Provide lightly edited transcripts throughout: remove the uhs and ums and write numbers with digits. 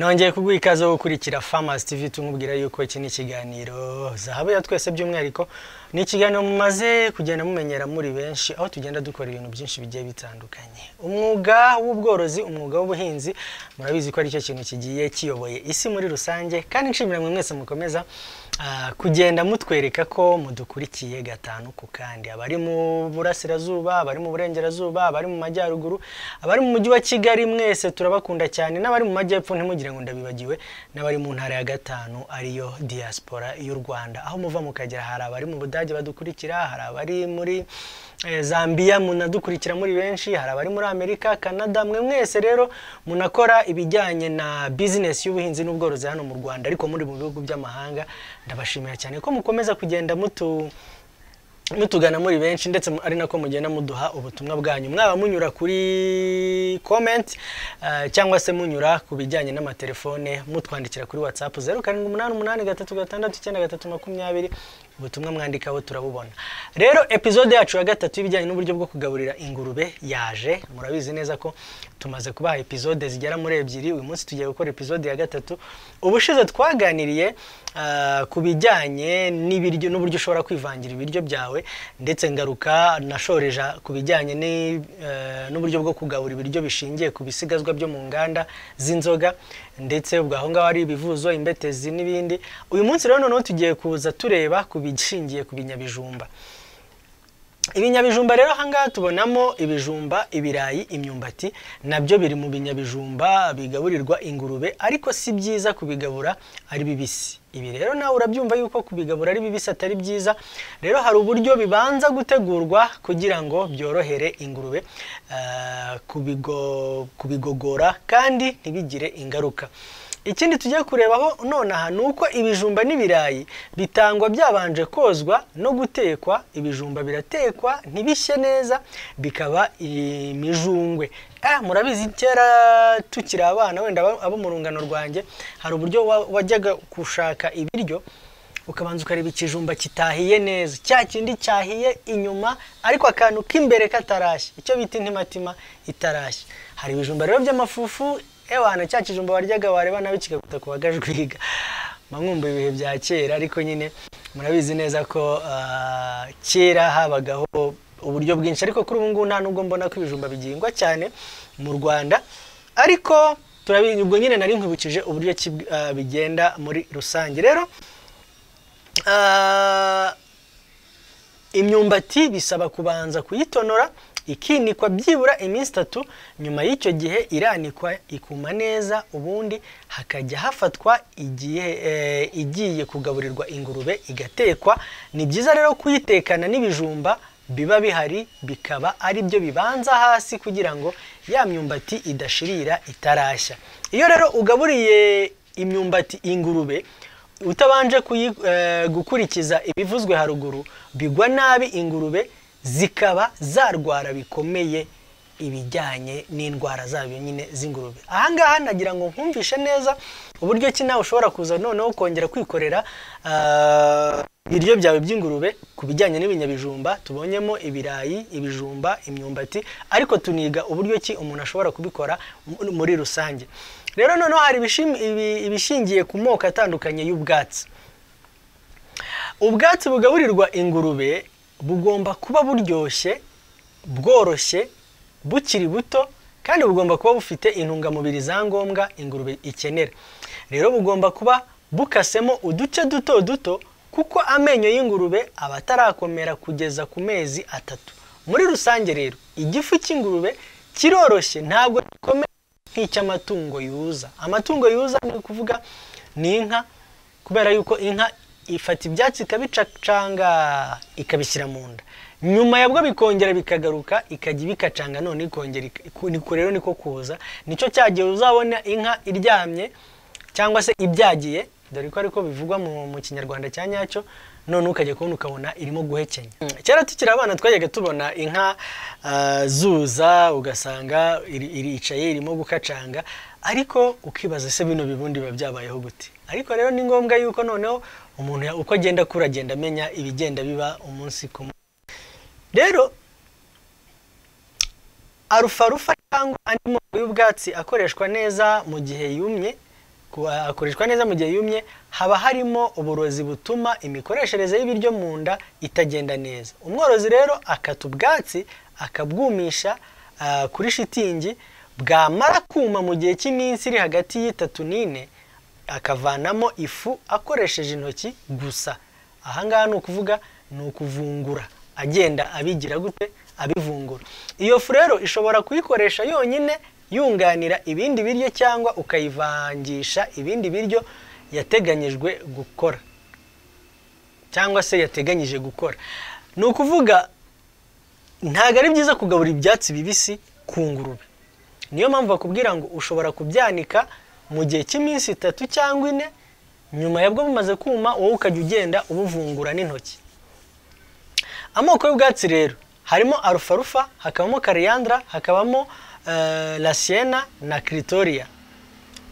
Nongeye kuguha ikaze wo gukurikira Farmers TV, tumubwira yuko iki ni ikiganiro Zahabu ya Twese. By'umwihariko ni ikiganiro mumaze kugenda mumenyera muri benshi, aho tugenda dukora ibintu byinshi bigiye bitandukanye. Umwuga w'ubworozi, umwuga w'ubuhinzi, murabizi ko aricyo kintu kigiye kiyoboye isi muri rusange. Kandi nshimira mwe mwese mukomeza kugenda mutwereka ko mudukurikiye gatanu ku kandi, abari mu burasirazuba, abari mu burengerazuba, abari mu majyaruguru, abari mu mujyi wa Kigali, mwese turabakunda cyane, n'abari mu majyepfo ntimugire ngo ndabibagiwe, n'abari mu ntara ya gatanu ariyo diaspora y'u Rwanda, aho muva mukagera. Hari abari mu Budage badukurikira, hari abari muri Zambia munadukurikira muri benshi, hari abari muri Amerika, Canada. Mwe mwese rero munakora ibijyanye na business y'ubuhinzi n'ubworozi hano mu Rwanda ariko muri mu bihugu by'amahanga, ndabashimira cyane ko mukomeza kugenda mutugana muri benshi, ndetse ari nako mugenda muduha ubutumwa bwanyu, mwaba munyura kuri comment cyangwa se munyura ku bijyanye n'amatelefone, mutwandikira kuri WhatsApp 0788369320. Ubutumwa mwandikaho turabubona. Rero episode yacu ya gatatu y'ibijyanye n'uburyo bwo kugaburira ingurube yaje. Murabizi neza ko tumaze kubaha episode zigera muri ebyiri, uyu munsi tugiye gukora episode ya gatatu. Ubushize twaganiriye ku bijyanye n'ibiryo n'uburyo ushobora kwivangira ibiryo byawe, ndetse ngaruka nashoreja ku bijyanye n'uburyo bwo kugabura ibiryo bishingiye ku bisigazwa byo mu nganda z'inzoga, ndetse ubwo aho ngaho ari ibivuzo, imbetezi n'ibindi. Uyu munsi rero noneho tugiye kuza tureba ku bishingiye ku binyabijumba. Ibinyabijumba rero aha ngaha tubonamo ibijumba, ibirayi, imyumbati, nabyo biri mu binyabijumba bigaburirwa ingurube, ariko si byiza kubigabura ari bibisi. Ibi rero nawe urabyumva yuko kubigabura ari bibisi atari byiza. Rero hari uburyo bibanza gutegurwa kugira ngo byorohere ingurube kubigogora kandi ntibigire ingaruka. Ikindi tugiye kurebaho nonaha ni uko ibijumba n'ibirayi bitangwa byabanje kozwa no gutekwa. Ibijumba biratekwa ntibishye neza bikaba imijungwe. Murabizi kera tukiri abana, wenda abo mu rungano rwanjye, hari uburyo wajyaga gushaka ibiryo ukabanza ukareba ikijumba kitahiye neza, cya kindi cyahiye inyuma ariko akantu k'imbere katarashya, icyo bita intimatima itarashya. Hari ibijumba rero by'amafufu, ewana cya kijumba waryaga wareba nabi kikaguta ku bagajwiga. Mwumva ibihe bya kera, ariko nyine murabizi neza ko kera habagaho uburyo bwinshi, ariko kuri ubu ngubu nta nubwo mbona ko ibijumba bigihingwa cyane mu Rwanda, ariko ubwo nyine nari nkwibukije uburyo bigenda muri rusange. Rero imyumbati bisaba kubanza kuyitonora ikinikwa byibura iminsi 3. Nyuma y'icyo gihe iranikwa ikuma neza, ubundi hakajya hafatwa igihe igiye kugaburirwa ingurube igatekwa. Ni byiza rero kuyitekana n'ibijumba biba bihari, bikaba ari byo bibanza hasi kugira ngo ya myumbati idashirira itarashya. Iyo rero ugaburiye imyumbati ingurube utabanje gukurikiza ibivuzwe haruguru, bigwa nabi ingurube zikaba zarwara bikomeye ibijyanye n'indwara zabyo nyine z'ingurube. Aha ngaha nagira ngo nkumvishe neza uburyo ki nawe ushobora kuza noneho kongera kwikorera ibiryo byawe by'ingurube ku bijyanye n'ibinyabijumba. Tubonyemo ibirayi, ibijumba, imyumbati, ariko tuniga uburyo ki umuntu ashobora kubikora muri rusange. Rero noneho hari ibishingiye ku moko atandukanye y'ubwatsi. Ubwatsi bugaburirwa ingurube bugomba kuba buryoshye, bworoshye, bukiri buto, kandi bugomba kuba bufite intungamubiri za ngombwa ingurube ikenera. Rero bugomba kuba bukasemo uduce duto duto, kuko amenyo y'ingurube aba atarakomera kugeza ku mezi 3. Muri rusange rero igifu cy'ingurube kiroroshye, ntabwo gikomeye nk'icy'amatungo yuza. Amatungo yuza ni ukuvuga ni inka, kubera yuko inka ifata ibyatsi ikabicacanga ikabishyira mu nda, nyuma yabwo bikongera bikagaruka ikajya ibikacanga, none ikongera niko rero niko kuza. Nicyo cyagiye uzabona inka iryamye cyangwa se ibyagiye, dore ko ariko bivugwa mu Kinyarwanda cya nyacyo, none ukajya kubona ukabona irimo guhekenya. Kera tukiri abana twajyaga tubona inka zuza, ugasanga iricaye irimo gukacanga, ariko ukibaza se bino bibundi biba byabayeho gute. Ariko rero ni ngombwa yuko noneho umuntu uko agenda akura agenda amenya ibigenda biba umunsi ku munsi. Rero arufarufa cyangwa andi moko y'ubwatsi akoreshwa neza mu gihe yumye. Akoreshwa neza mu gihe yumye, haba harimo uburozi butuma imikoreshereze y'ibiryo mu nda itagenda neza. Umworozi rero akata ubwatsi akabwumisha kuri shitingi, bwamara kuma mu gihe cy'iminsi iri hagati y'itatu n'ine, akavanamo ifu akoresheje intoki gusa. Ahangaha ni ukuvuga ni ukuvungura, agenda abigira gute? Abivungura. Iyo fu rero ishobora kuyikoresha yonyine yunganira ibindi biryo, cyangwa ukayivangisha ibindi biryo yateganyijwe gukora cyangwa se yateganyije gukora. Ni ukuvuga ntabwo ari byiza kugabura ibyatsi bibisi ku ngurube. Niyo mpamvu bakubwira ngo ushobora kubyanika mu gihe cy'iminsi 3 cyangwa 4, nyuma yabwo bumaze kuma wowe ukajya ugenda ubuvungura n'intoki. Amoko y'ubwatsi rero harimo arufarufa, hakabamo kariyandra, hakabamo lasiena na clitoria.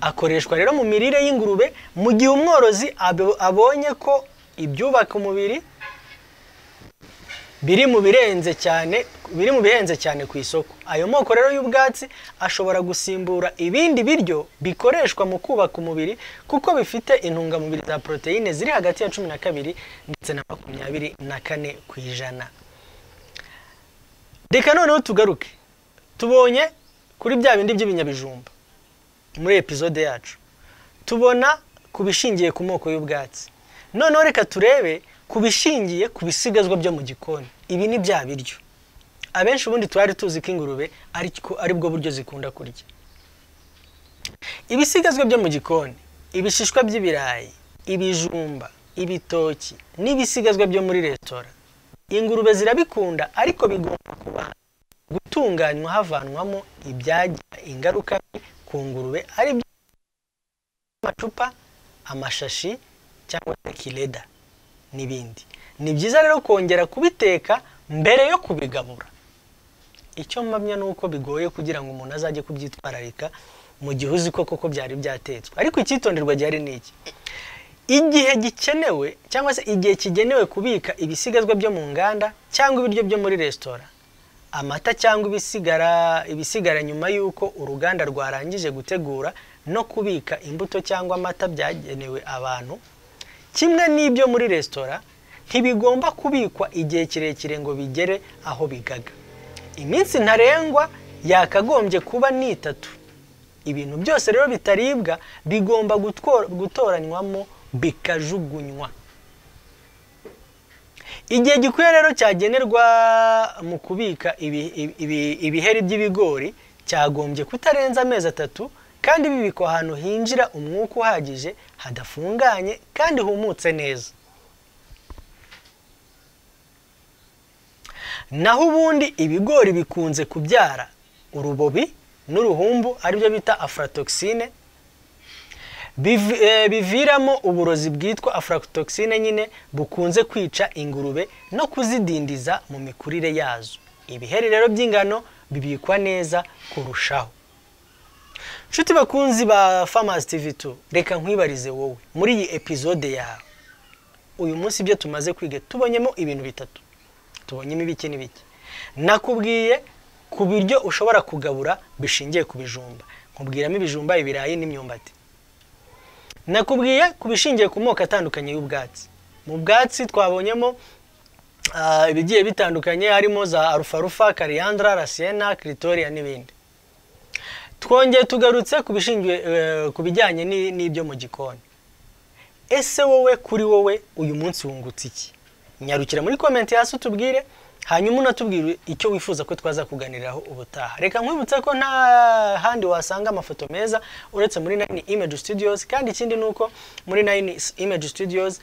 Akoreshwa rero mu mirire y'ingurube mu gihe umworozi abonye ko ibyubaka umubiri biri mu birenze cyane, biri mu bihenze cyane ku isoko. Ayo moko rero y'ubwatsi ashobora gusimbura ibindi biryo bikoreshwa mu kubaka umubiri, kuko bifite intungamubiri za proteine ziri hagati ya 12 ndetse na 24%. Reka noneho tugaruke, tubonye kuri bya bindi by'ibinyabijumba muri episode yacu, tubona ku bishingiye ku moko y'ubwatsi. Noneho reka turebe ku bishingiye ku bisigazwa byo mu gikoni. Ibi ni bya biryo abenshi ubundi twari tuzi ko ingurube ari bwo buryo zikunda kurya. Ibisigazwa byo mu gikoni, ibishishwa by'ibirayi, ibijumba, ibitoki n'ibisigazwa byo muri resitora, ingurube zirabikunda, ariko bigomba kuba gutunganywa havanwamo ibyagira ingaruka ku ngurube, ari byo amacupa, amashashi cyangwa se kireda n'ibindi. Ni byiza rero kongera kubiteka mbere yo kubigabura. Icyo mpamya ni uko bigoye kugira ngo umuntu azajye kubyitwararika mu gihe uzi ko koko byari byatetswe. Ariko icyitonderwa gihari ni iki: igihe gikenewe cyangwa se igihe kigenewe kubika ibisigazwa byo mu nganda cyangwa ibiryo byo muri resitora, amata cyangwa ibisigara nyuma y'uko uruganda rwarangije gutegura no kubika imbuto cyangwa amata byagenewe abantu, kimwe n'ibyo muri resitora, ntibigomba kubikwa igihe kirekire ngo bigere aho bigaga. Iminsi ntarengwa yakagombye kuba ni 3. Ibintu byose rero bitaribwa bigomba gutoranywamo bikajugunywa. Igihe gikwiye rero cyagenerwa mu kubika ibiheri by'ibigori cyagombye kutarenza amezi 3, kandi bibikwa ahantu hinjira umwuka uhagije, hadafunganye kandi humutse neza. Naho ubundi ibigori bikunze kubyara urubobi n'uruhumbu, aribyo bita aflatoxine, biviramo uburozi bwitwa aflatoxine nyine, bukunze kwica ingurube no kuzidindiza mu mikurire yazo. Ibiheri rero by'ingano bibikwa neza kurushaho. Nshuti bakunzi ba Farmers TV 2, reka nkwibarize wowe muri iyi episode yawe uyu munsi ibyo tumaze kwiga tubonyemo ibintu bitatu. Tubonyemo ibiki n'ibiki. Nakubwiye ku biryo ushobora kugabura bishingiye ku bijumba, nkubwiramo ibijumba, ibirayi n'imyumbati. Nakubwiye ku bishingiye ku moko atandukanye y'ubwatsi. Mu bwatsi twabonyemo ibigiye bitandukanye, harimo za arufarufa, kariyandra, lasiena, clitoria n'ibindi. Twongeye tugarutse ku bishingiye ku bijyanye n'ibyo mu gikoni. Ese wowe kuri wowe uyu munsi wungutse iki? Nyarukira muri comment hasi utubwire, hanyuma unatubwire icyo wifuza ko twaza kuganiraho ubutaha. Reka nkwibutse ko nta handi wasanga amafoto meza uretse muri 9 Image Studios, kandi ikindi nuko muri 9 Image Studios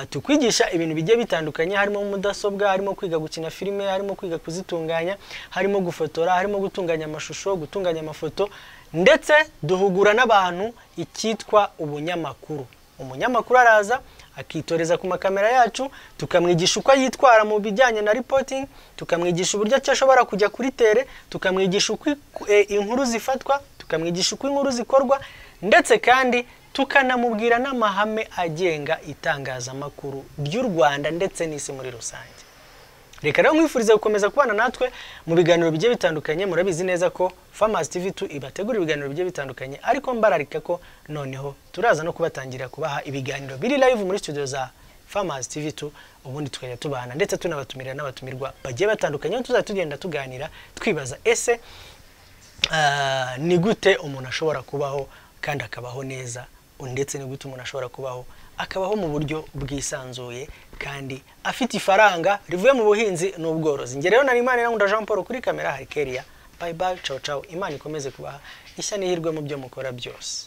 tukwigisha ibintu bigiye bitandukanye, harimo mudasobwa, harimo kwiga gukina filime, harimo kwiga kuzitunganya, harimo gufotora, harimo gutunganya amashusho, gutunganya amafoto, ndetse duhugura n'abantu icyitwa ubunyamakuru. Umunyamakuru araza akitoreza ku makamera yacu, tukamwigisha uko yitwara mu bijyanye na reporting, tukamwigisha uburyo ki ashobora kujya kuri tere, tukamwigisha uko inkuru zifatwa, tukamwigisha uko inkuru zikorwa, ndetse kandi tukanamubwira n'amahame agenga itangazamakuru ry'u Rwanda ndetse n'isi muri rusange. Reka rero nkwifurize gukomeza kubana natwe mu biganiro bigiye bitandukanye. Murabizi neza ko Farmers TV 2 ibategura ibiganiro bigiye bitandukanye, ariko mbararika ko noneho turaza no kubatangira kubaha ibiganiro biri live muri studio za Farmers TV 2, ubundi tukajya tubana ndetse tunabatumira n'abatumirwa bagiye batandukanye, aho tuzajya tugenda tuganira twibaza ese ni gute umuntu ashobora kubaho kandi akabaho neza, ndetse ni gute umuntu ashobora kubaho akabaho mu buryo bwisanzuye kandi afite ifaranga rivuye mu buhinzi n'ubworozi. Njye rero nari Imanirankunda Jean Paul, kuri kamera hari Keria. Bye bye, ciao ciao. Imana ikomeze kubaha ishya n'ihirwe mu byo mukora byose.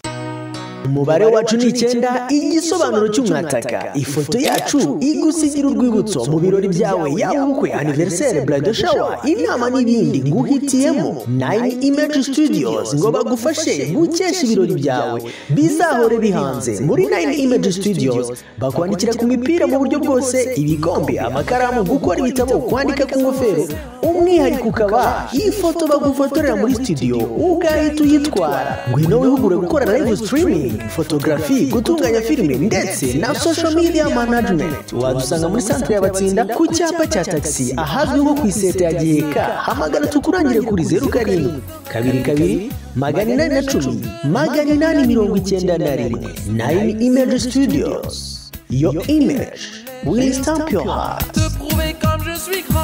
Umubare wacu ni 9, igisobanuro cy'umwataka. Ifoto yacu igusigira urwibutso mu birori byawe, yaba ubukwe, anniversaire, bridal shower, inama n'ibindi. Nguhitiyemo Nine Image Studios ngo bagufashe gukesha ibirori byawe bizahore bihanze. Muri Nine Image Studios bakwandikira ku mipira mu buryo bwose, ibikombe, amakaramu, gukora ibitabo, kwandika ku ngofero. Umwihariko ukaba ifoto bagufotorera muri studio ugahita uyitwara. Ngwino wihugure gukora live streaming, photography, gutunganya filime ndetse na social media management. Wadusanga muri centre y'Abatsinda ku cyapa cya taxi ahazwi nko ku iseta ya Giheka. Hamagara tukurangire kuri 07 22 810 891. Nine Image Studios, your image will stamp your heart. Te prouver comme je suis grand.